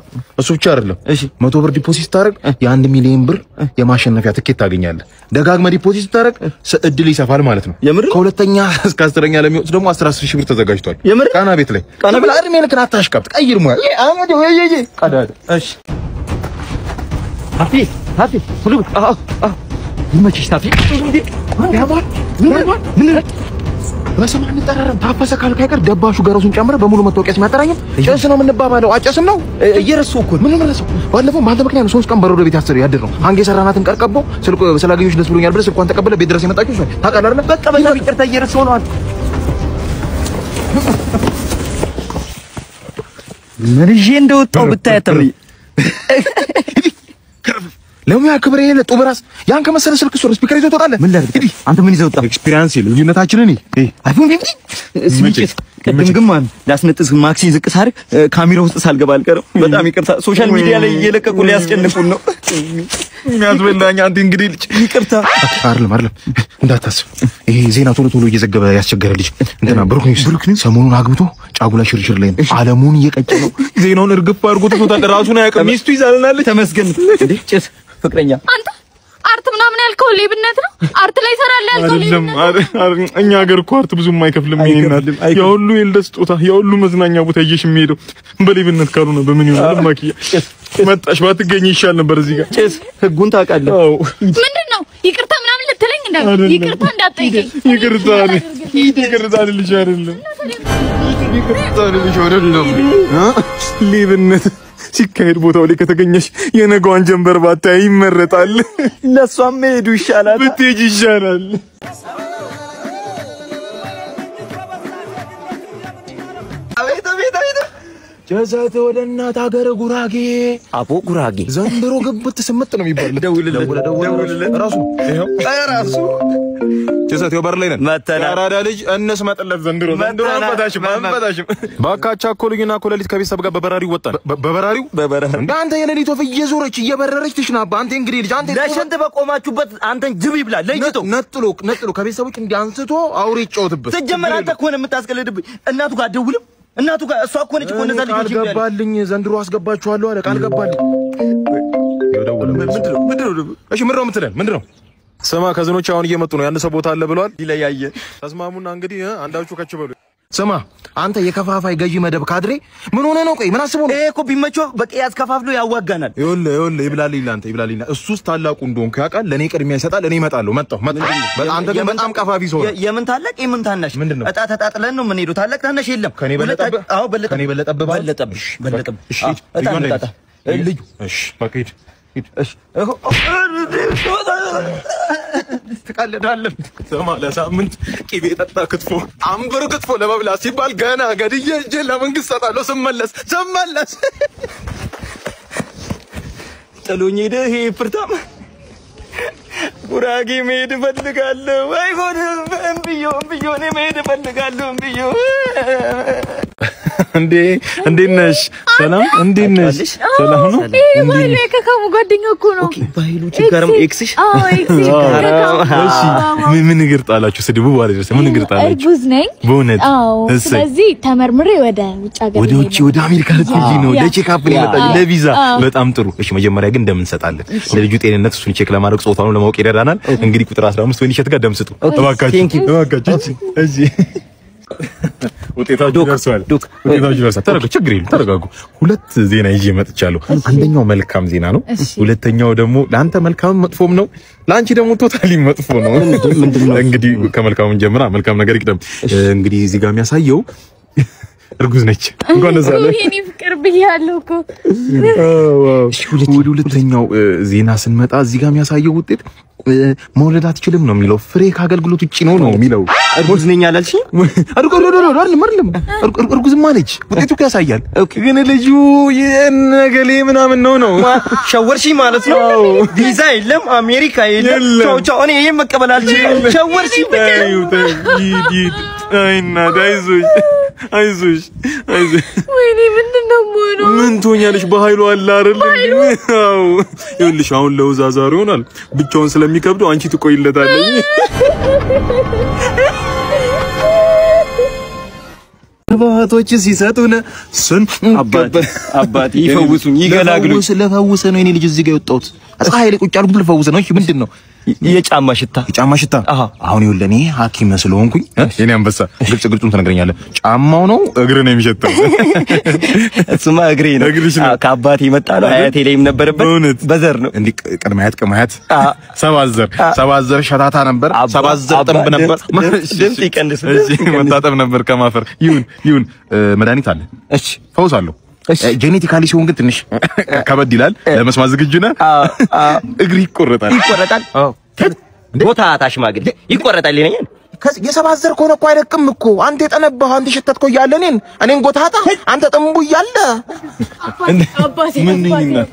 S1: እሱ ብቻ አይደለም።
S2: እሺ
S1: 100 ብር deposit ስታደርግ የ1 ሚሊዮን ብር የማሸነፊያ ትኬት ታገኛለህ። ደጋግመህ deposit ስታደርግ እድል ይሰፋል ማለት ነው።
S2: የምር?
S1: ከሁለተኛ እስከ 10ኛ ለሚወጡት ደግሞ 10 10 ሺህ ብር ተዘጋጅቷል።
S2: የምር?
S1: ቃና ቤት ላይ
S2: ቃና ቤት?
S1: እድሜ ልክን አታሽቃብጥ፣ ቀይር ሙያ። አመድ ወይ ወይ ቀዳዳ።
S2: እሺ ታፊ ታፊ ሁሉ አዎ አዎ ይመችሽ ታፊ።
S1: ምን በስም አንጠራራም። ታፈሰ ካልክ አይቀር ደባሹ ገረሱን ጨምረህ በሙሉ መታወቂያ ስም ያጠራኝም። ጭስ ነው የምንባባለው። አጨስም ነው
S2: እየረሳሁ እኮ
S1: ነው። ምን ነው ባለፈው በአንተ ምክንያት ነው 3 ቀን በረዶ ቤት ያደርነው። አንጌ የሰራናትን ቀርቀቦ ስልኩ ስላገኘሁሽ ደስ ብሎኛል ብለህ ስልኳን ተቀብለህ ቤት ድረስ የመጣችው እሷ ታውቃለህ አይደለ?
S2: በቃ በጣም ይቅርታ እየረሳሁ ነው። ምን ይዤ እንደወጣሁ ብታይ አተምኝ።
S1: ለሙያ ክብር የሌለ ጡብ ራስ ያን ከመሰለ ስልክ እሱ speaker ይዞ ትወጣለህ።
S2: ምን ላድርግ? አንተ ምን ይዘህ ወጣህ?
S1: experience ልዩነታችንን ይሄ
S2: iPhone 15 ስሚጭት። ቅድም ግን ማን ላስነጥስ ማክሲ ዝቅ ሳደርግ ካሜራ ውስጥ ሳልገባ አልቀርም። በጣም ይቅርታ። social media ላይ እየለቀቁ ሊያስጨንቁን ነው።
S1: የሚያስበላኝ አንተ እንግዲህ ልጅ
S2: ይቅርታ።
S1: አይደለም አይደለም፣ እንዳታስብ። ይሄ ዜና ቶሎ ቶሎ እየዘገበ ያስቸገረ ልጅ እንትና ብሩክ ኒውስ ሰሞኑን አግብቶ ጫጉላ ሽርሽር ላይ ነው። ዓለሙን እየቀጨ ነው። ዜናውን እርግፍ አድርጎ ትቶታል። ራሱን አያውቅም። ሚስቱ ይዛልናለች።
S2: ተመስገን። እንዴ ጭስ ፍቅረኛ
S3: አንተ art ምናምን ያልከው ሌብነት ነው? art ላይ ሰራል ያልከው ሌብነት
S1: አይደለም። እኛ ሀገር እኮ art ብዙም አይከፍልም። ይሄናል የሁሉ የልደት ስጦታ የሁሉ መዝናኛ ቦታ ይዤሽ የሚሄደው በሌብነት ካልሆነ በምን ይሆናል? ማኪያ መጣሽ ባትገኝ ይሻል ነበር። እዚህ ጋር
S2: ጭስ ህጉን ታውቃለህ።
S1: አዎ
S3: ምንድነው? ይቅርታ ምናምን ልትለኝ ይቅርታ እንዳትጠይቀኝ።
S1: ይቅርታ ይቅርታ ልልሽ አይደለም ይቅርታ ልልሽ አይደለም። ሌብነት ሲካሄድ ቦታው ላይ ከተገኘሽ የነገዋን ጀንበር ባታይ ይመረጣል።
S2: ለሷም መሄዱ ይሻላል፣
S1: ብትሄጂ ይሻላል።
S2: አቤት አቤት አቤት!
S1: ጀዛት ወደ እናት ሀገር ጉራጌ
S2: አቦ ጉራጌ
S1: ዘንድሮ ግብት ስምጥ ነው የሚባለው።
S2: ደውልለት ደውልለት፣
S1: ራሱ ይሄው
S2: ራሱ
S1: ጀዛት በር ላይ ነን።
S2: መተናል።
S1: የአራዳ ልጅ እንስመጥለት ዘንድሮ ዘንድሮ አንፈታሽም አንፈታሽም። እባካችሁ እኮ ልዩና እኮ ሌሊት ከቤተሰብ ጋር በበራሪው ወጣን። በበራሪው
S2: በበራሪው
S1: እንደ አንተ የሌሊት ወፍ እየዞረች እየበረረች ትሽናባ። አንተ እንግዲህ ልጅ አንተ
S2: ለሽንት በቆማችሁበት አንተን ጅብ ይብላ ለይቶ
S1: ነጥሎ ነጥሎ ከቤተሰቦች እንዲህ አንስቶ አውሬ ይጫወትበት።
S2: ስትጀመር አንተ እኮ ነው የምታስቀልድብኝ። እናቱ ጋር አትደውልም? እናቱ ጋር እሷ እኮ ነች እኮ እነዛ ልጆች
S1: ቃል ገባልኝ፣ ዘንድሮ አስገባችኋለሁ አለ። ቃል ገባልኝ።
S2: ምንድነው?
S1: እሺ ምንድነው የምትለን? ምንድነው? ስማ cousin ኦች አሁን እየመጡ ነው። የአንድ ሰው ቦታ አለ ብለዋል።
S2: ይለያየ
S1: ተስማሙና እንግዲህ አንዳችሁ ከች በሉ። ስማ አንተ የከፋፋይ ገዢ መደብ ካድሬ ምን ሆነ ነው? ቆይ ምን አስቦ ነው?
S2: ይሄ እኮ ቢመቸው በቅያስ ከፋፍሎ ያዋጋናል።
S1: ይኸውልህ ይኸውልህ ይብላልኝ ለአንተ ይብላልኝ። እሱስ ታላቁ እንደሆንክ ያውቃል። ለእኔ ቅድሚያ ይሰጣል። እኔ እመጣለሁ። መጣሁ መጣሁ። አንተ ግን በጣም ቀፋፊ ሰው ነህ።
S2: የምን ታላቅ የምን ታናሽ?
S1: ምንድነው?
S2: እጣ ተጣጥለን ነው የምንሄደው። ታላቅ ታናሽ የለም።
S1: ከኔ በለጠብህ?
S2: አዎ በለጠብህ።
S1: ከኔ በለጠብህ?
S2: በለጠብሽ በለጠብህ።
S1: እሺ
S2: እጣ እንጣጣ።
S1: ልጁ እሺ በቃ ሂድ ሂድ።
S2: እሺ ትቀልዳለህ።
S1: ስማ ለሳምንት ቅቤ ጠጣ ክትፎ አንብር ክትፎ ለመብላት ሲባል ገና ገድዬ እጄን ለመንግስት ሰጣለሁ። ስመለስ ስመለስ
S2: ጥሎኝ ሄደ። ይሄ ፍርታም ጉራጌ መሄድ እፈልጋለሁ። አይሆንም፣ እምብዮ እምብዮ፣ እኔ መሄድ እፈልጋለሁ። እምብዮ
S1: እንዴ እንዴት ነሽ? ሰላም እንዴት ነሽ? ሰላም ነው።
S3: ይሄ ባህሉ የከካሙ ጓደኛ እኮ ነው።
S2: ባህሉ ችጋርም ex ሽ?
S3: አዎ ex ከካሙ።
S1: እሺ ምን እግር ጣላችሁ? ስድቡ ባለ ደርሰ ምን እግር ጣላችሁ?
S3: እርጉዝ ነኝ።
S1: በእውነት?
S3: አዎ።
S1: እሰይ።
S3: ስለዚህ ተመርምሬ ወደ ውጭ ሀገር
S1: ወደ ውጭ ወደ አሜሪካ ልትሄጂ ነው? ለ check up ነው የመጣችው፣ ለቪዛ። በጣም ጥሩ። እሺ መጀመሪያ ግን ደም እንሰጣለን ለልጁ ጤንነት፣ እሱን check ለማድረግ ጾታውን ለማወቅ ይረዳናል። እንግዲህ ቁጥር 15 ወይንሸት ጋር ደም ስጡ እባካችሁ፣ እባካችሁ። እሺ ውጤታችሁ ደርሷል። ውጤታችሁ ደርሷል። ተረጋጉ፣ ችግር የለም ተረጋጉ። ሁለት ዜና ይዤ መጥቻለሁ። አንደኛው መልካም ዜና ነው። ሁለተኛው ደግሞ ለአንተ መልካም መጥፎም ነው፣ ለአንቺ ደግሞ totally መጥፎ ነው። እንግዲህ ከመልካሙ ጀምራ መልካም ነገር ይቅደም። እንግዲህ እዚህ ጋር የሚያሳየው እርጉዝ ነች። እንኳን ደስ አለህ።
S3: የኔ ፍቅር ብያለሁ እኮ።
S1: ወደ ሁለተኛው ዜና ስንመጣ እዚህ ጋር የሚያሳየው ውጤት መውለድ አትችልም ነው የሚለው። ፍሬ ከአገልግሎት ውጪ ነው ነው የሚለው።
S2: እርጉዝ ነኝ አላልሽኝ?
S1: አይደለም እርጉዝማ ነች። ውጤቱ እኮ ያሳያል። ግን ልጁ የነገሌ ምናምን ነው ነው።
S2: ሸወርሽኝ ማለት ነው። ቪዛ የለም፣ አሜሪካ የለም። ቻው ቻው። እኔ ይሄን መቀበል አልችልም። ሸወርሽኝ።
S1: አይ እናት አይዞሽ አይዞሽ አይዞሽ።
S3: ወይኔ ምንድን ነው የምሆነው?
S1: ምን ትሆኛለሽ? በኃይሉ አለ አይደል? አዎ ይኸውልሽ፣ አሁን ለውዝ አዛሩ ይሆናል። ብቻውን ስለሚከብደው አንቺ ትቆይለታለሽ። ግባቶች ሲሰጡን ስንቀበል
S2: አባቴ ይፈውሱኝ፣ ይገላግሉኝ።
S1: ለፈውስ ነው የኔ ልጅ እዚህ ጋር የወጣሁት። ፀሐይ ላይ ቁጭ አልኩት ልፈውስ ነው። እሺ ምንድን ነው?
S2: የጫማ ሽታ
S1: የጫማ ሽታ። አሁን ይኸውልህ እኔ ሐኪም ስለሆንኩኝ የኔ አንበሳ ግልጽ ግልጹን ትነግረኛለህ። ጫማው ነው እግር ነው የሚሸተው?
S2: እሱማ እግሬ ነው። ከአባቴ የመጣ ነው። አያቴ ላይም ነበረበት። በዘር ነው።
S1: እንዲህ ቅድመ አያት ቅድመ አያት ሰባት ዘር ሸታታ ነበር። ሰባት ዘር ጥንብ ነበር።
S2: ድምፅ ይቀንስ።
S1: መታጠብ ነበር ከማፈር። ይሁን ይሁን፣ መድኃኒት አለ።
S2: እሺ
S1: ፈውስ አለው። genetically ሲሆን ግን ትንሽ ከበድ ይላል። ለመስማት ዝግጁ ነህ? እግር ይቆረጣል።
S2: ይቆረጣል። ጎታታ ሽማግሌ ይቆረጣል ይለኛል።
S1: የሰባት ዘር ከሆነ እኮ አይደቅም እኮ። አንተ የጠነባኸው አንተ የሸተትከው እያለ እኔን ጎታታ አንተ ጥንቡ እያለ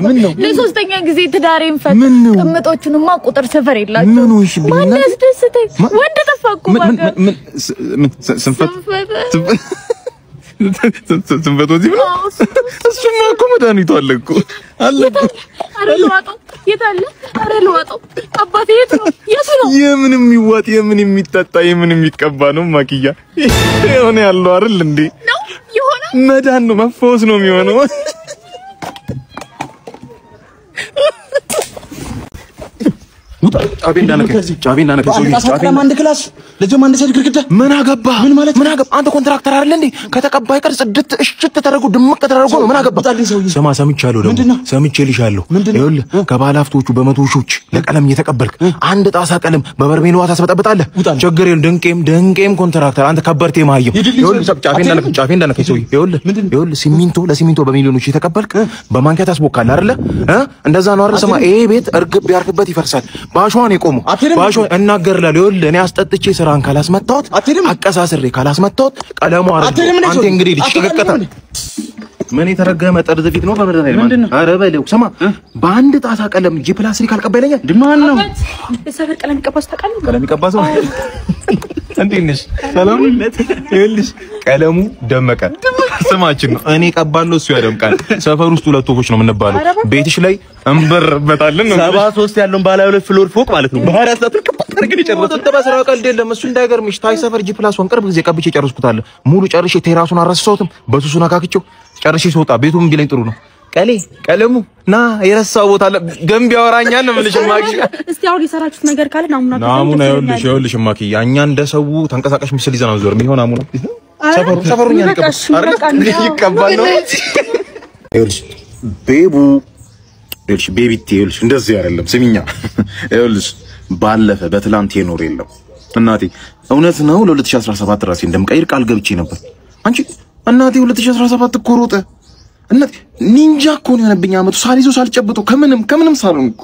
S3: ምን ነው? ለሶስተኛ ጊዜ ትዳሬን ፈታ። ቅምጦቹንማ ቁጥር ስፍር የላቸውም።
S1: ምን ሆንሽብኝ?
S3: ማን ያስደስተኝ? ወንድ ጠፋ እኮ
S1: ምን ስንፈት ስንፈት ወዚህ ብሎ እሱማ እኮ መድኃኒቱ አለ እኮ አለ።
S3: ኧረ ልዋጠው፣ የት አለ? ኧረ ልዋጠው። አባቴ የት ነው? የቱ ነው?
S1: የምን የሚዋጥ የምን የሚጠጣ የምን የሚቀባ ነው? ማኪያ የሆነ ያለው አይደል እንዴ?
S3: ነው የሆነ
S1: መዳን ነው መፈወስ ነው የሚሆነው። ጫቤ እንዳነከ ጫቤ እንዳነከ
S5: ሰውዬ አንድ class ለጀማ አንድ side ግድግዳ
S1: ምን አገባ ምን ማለት ምን አገባ አንተ contractor አይደል እንዴ ከተቀባይ ቀር ጽድት እሽት ተደረጉ ድምቅ ተደረጉ ነው ምን አገባ ስማ ሰምቻለሁ ደግሞ ሰምቼልሻለሁ ይኸውልህ ከባለ ሀብቶቹ በመቶ ሺዎች ለቀለም እየተቀበልክ አንድ ጣሳ ቀለም በበርሜል ውሃ ታስበጠብጣለህ ችግር የለም ድንቄም ድንቄም contractor አንተ ከበርቴ ማየው ይኸውልህ ጫፌ እንዳነከ ሰውዬ ይኸውልህ ይኸውልህ ሲሚንቶ ለሲሚንቶ በሚሊዮኖች እየተቀበልክ በማንኪያ ታስቦካለህ አይደለ እንደዛ ነው አይደል ስማ ይሄ ቤት እርግብ ቢያርፍበት ይፈርሳል ባሽዋ ነው የቆመው ባሽዋ እናገርላለሁ ይኸውልህ እኔ አስጠጥቼ ስራን ካላስመጣሁት አቀሳስሬ ካላስመጣሁት ቀለሙ አይደል አንተ እንግዲህ ልጅ ተቀቀተ ምን የተረገመ ጠርዝ ፊት ነው በመድረክ ላይ ማለት አረ በለው ስማ በአንድ ጣሳ ቀለም G plus 3 ካልቀባ ይለኛል
S6: ማን ነው
S3: የሰፈር ቀለም ይቀባስ ታውቃለህ
S1: ቀለም ይቀባስ እንዴት ነሽ ሰላም ይኸውልሽ ቀለሙ ደመቀ ስማችን ነው እኔ ቀባለሁ እሱ ያደምቃል ሰፈር ውስጥ ሁለት ወፎች ነው የምንባለው ቤትሽ ላይ እንበርበታለን ነው
S2: 73 ያለውን ባለ ሁለት floor ፎቅ ማለት ነው ባህር ያስላትን ቀባ አድርገን የጨረስኩት
S1: በስራው ቀልድ የለም እሱ እንዳይገርምሽ ታይ ሰፈር G plus 1 ቅርብ ጊዜ ቀብቼ ጨረስኩታል ሙሉ ጨርሼ terrace ኡን አረሳሁትም በሱሱን አካክቼው ጨርሼ ስወጣ ቤቱም ቢለኝ ጥሩ ነው ቀሌ ቀለሙ ና የረሳው ቦታ አለ ደንብ ያወራኛል ነው የምልሽ ማኪ
S6: እስቲ አሁን የሰራችሁት ነገር ካለ ናሙና
S1: ናሙና ይኸውልሽ ይኸውልሽ ማኪ እኛ እንደ ሰው ተንቀሳቃሽ ምስል ይዘን አንዞርም ይሆን ናሙና ሰፈሩ እኛ ይቀባል ነው ይኸውልሽ ቤቡ ይኸውልሽ ቤቢቴ ይኸውልሽ እንደዚህ አይደለም ስሚኛ ይኸውልሽ ባለፈ በትላንት የኖር የለም እናቴ እውነት ነው ለ2017 ራሴ እንደምቀይር ቃል ገብቼ ነበር አንቺ እናቴ 2017 እኮ ሮጠ እናቴ ኒንጃ እኮ ነው የሆነብኝ አመቱ ሳልይዞ ሳልጨብጦ ከምንም ሳልሆን እኮ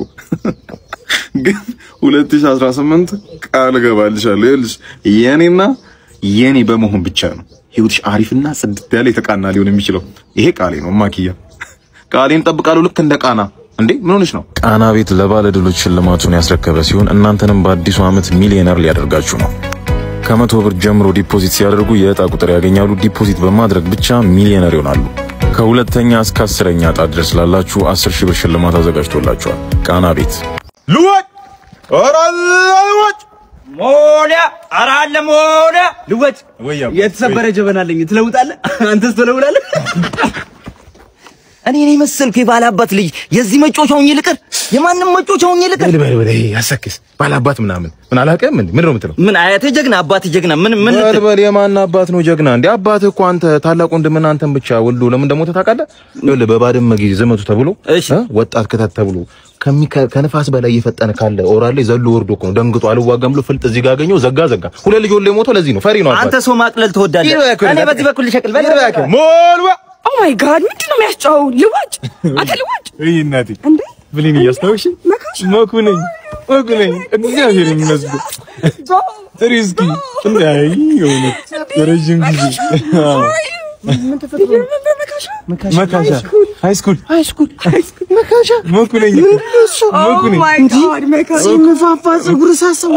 S1: ግን 2018 ቃል እገባልሻለሁ ይኸውልሽ የኔና የኔ በመሆን ብቻ ነው ህይወትሽ አሪፍና ጽድት ያለ የተቃና ሊሆን የሚችለው ይሄ ቃሌ ነው ማኪያ ቃሌን ጠብቃለሁ ልክ እንደ ቃና እንዴ ምን ሆነሽ ነው
S7: ቃና ቤት ለባለ ድሎች ሽልማቱን ያስረከበ ሲሆን እናንተንም በአዲሱ አመት ሚሊዮነር ሊያደርጋችሁ ነው ከ100 ብር ጀምሮ deposit ሲያደርጉ የዕጣ ቁጥር ያገኛሉ deposit በማድረግ ብቻ ሚሊዮነር ይሆናሉ ከሁለተኛ እስከ 10ኛ ዕጣ ድረስ ላላችሁ 10,000 ብር ሽልማት አዘጋጅቶላችኋል ቃና ቤት
S1: ልወጭ ኧረ ልወጭ
S2: ሞላ ኧረ አለ ሞላ ልወጭ
S5: የተሰበረ ጀበና አለኝ ትለውጣለህ አንተስ ትለውላለህ
S2: እኔ ነኝ መሰልኩ የባላባት ልጅ የዚህ መጮቻ ሆኜ ልቅር የማንም መጮቻ ሆኜ ልቅር
S1: በል በል ያሰክስ ባላባት ምናምን ምን አላውቅም ምን ነው የምትለው
S2: ምን አያቴ ጀግና አባቴ ጀግና ምን ምን
S1: በል በል የማን አባት ነው ጀግና እንዴ አባትህ እኮ አንተ ታላቅ ወንድምና አንተን ብቻ ወልዶ ለምን ደሞ ታውቃለህ ይኸውልህ በባድመ ጊዜ ዘመቱ ተብሎ ወጣት ክተት ተብሎ ከነፋስ በላይ እየፈጠነ ካለ ኦራል ላይ ዘሎ ወርዶ እኮ ነው ደንግጦ አልዋጋም ብሎ ፍልጥ እዚህ ጋር አገኘው ዘጋ ዘጋ ሁለት ልጅ ወልዶ የሞተው ለዚህ ነው ፈሪ ነው
S2: አንተ ሰው ማቅለል ትወዳለህ እኔ በዚህ በኩል ልሸቅል በል
S1: ሞልዋ
S6: oh my God ምንድነው የሚያስጨው ልዋጭ አንተ ልዋጭ
S1: እይ እናቴ እንዴ ብሌን እያስታውሽ መኩ ነኝ መኩ ነኝ እግዚአብሔር ይመስገን ጥሪ እስኪ እንዳይ የሆነ የረጅም ጊዜ
S6: ምን ተፈጥሮ
S1: መካሻ high school
S6: high school
S1: መካሻ መኩ ነኝ መኩ ነኝ
S6: oh my God መካሻ
S5: ንፋፋ ፀጉር ሳሰው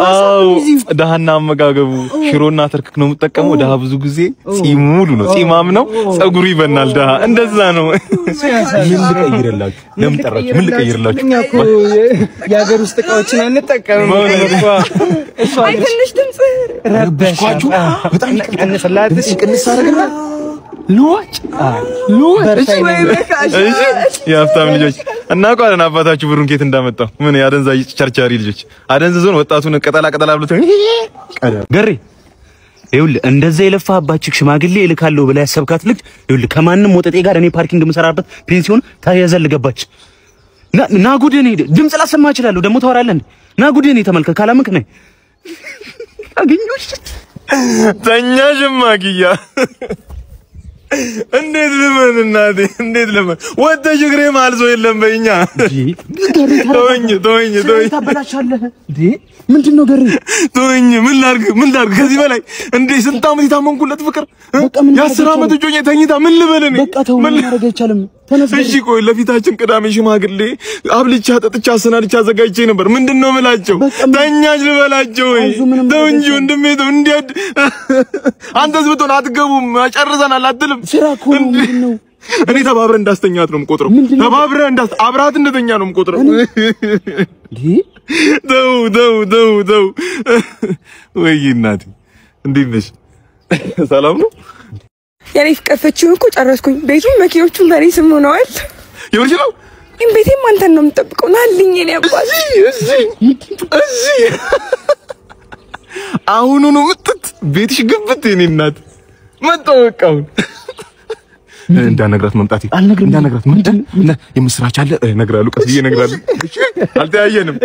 S1: ደሃና አመጋገቡ ሽሮና ትርክክ ነው የምጠቀመው ደሃ ብዙ ጊዜ ጺም ሙሉ ነው ጺማም ነው ፀጉሩ ይበናል ደሃ እንደዛ ነው ምን ልቀይርላችሁ ለምን ጠራችሁ ምን ልቀይርላችሁ
S5: እኛ እኮ የሀገር ውስጥ እቃዎችን አንጠቀምም
S6: አይ ትንሽ ድምጽ
S1: ረበሽኳችሁ በጣም
S5: ቀንስላት
S1: ቅንስ አደረግና ልዋጭ ልዋጭ እሺ የሀብታም ልጆች እናውቀዋለን አባታችሁ ብሩን ከየት እንዳመጣው ምን የአደንዛዥ ቸርቻሪ ልጆች አደንዝዞን ወጣቱን ቅጠላ ቅጠላ ብሎት
S2: ገሬ ይኸውልህ እንደዛ የለፋህባት ሽማግሌ እልካለሁ ብለህ ያሰብካት ልጅ ይኸውልህ ከማንም ወጠጤ ጋር እኔ parking የምሰራበት ፔንሲዮን ተያዘል ገባች ና ጉድ እኔ ድምፅ ላሰማ እችላለሁ ደግሞ ታወራለህ እንዴ ና ጉድ እኔ ተመልከት ካላመንክ ነኝ አገኘሁሽ
S1: ተኛሽ ማኪያ እንዴት ልመን እናቴ እንዴት ልመን ወጥተሽ እግሬ መሀል ሰው የለም በይኛ ተወኝ ተወኝ ተወኝ
S5: ታበላሻለህ እንዴ ምንድነው ገሬ
S1: ተወኝ ምን ላድርግ ከዚህ በላይ እንዴ ስንት ዓመት የታመንኩለት ፍቅር የ10 ዓመት እጮኛ ተኝታ ምን ልበል እኔ
S5: በቃ ተው ምን ማድረግ አይቻልም ተነስ
S1: እሺ ቆይ ለፊታችን ቅዳሜ ሽማግሌ አብልቻ ጠጥቻ አሰናድቻ አዘጋጅቼ ነበር ምንድነው የምላቸው ተኛሽ ልበላቸው ወይ ተው እንጂ ወንድሜ ተው እንዴ አንተስ ብትሆን አትገቡም ጨርሰናል አትልም
S5: ስራ እኮ ነው ምንድነው
S1: እኔ ተባብረህ እንዳስተኛት ነው የምቆጥረው ተባብረህ እንዳስ አብራት እንደተኛ ነው የምቆጥረው
S5: እንዴ
S1: ተው ተው ተው ተው ወይ እናቴ እንዴት ነሽ ሰላም ነው
S6: የኔ ፍቅር ፍቺውን እኮ ጨረስኩኝ ቤቱን መኪኖቹን በኔ ስም ሆነዋል
S1: የምርሽ ነው
S6: እኔም ቤቴም አንተን ነው የምጠብቀው። ናልኝ የኔ አባት።
S1: እዚህ እዚህ አሁኑኑ ምጥት ቤትሽ ግብት የኔ እናት መጣሁ። በቃ አሁን እንዳነግራት መምጣቴ እንዳነግራት ምንድን የምስራች አለ እነግራለሁ። ቀስ ብዬ እነግራለሁ። እሺ፣ አልተያየንም።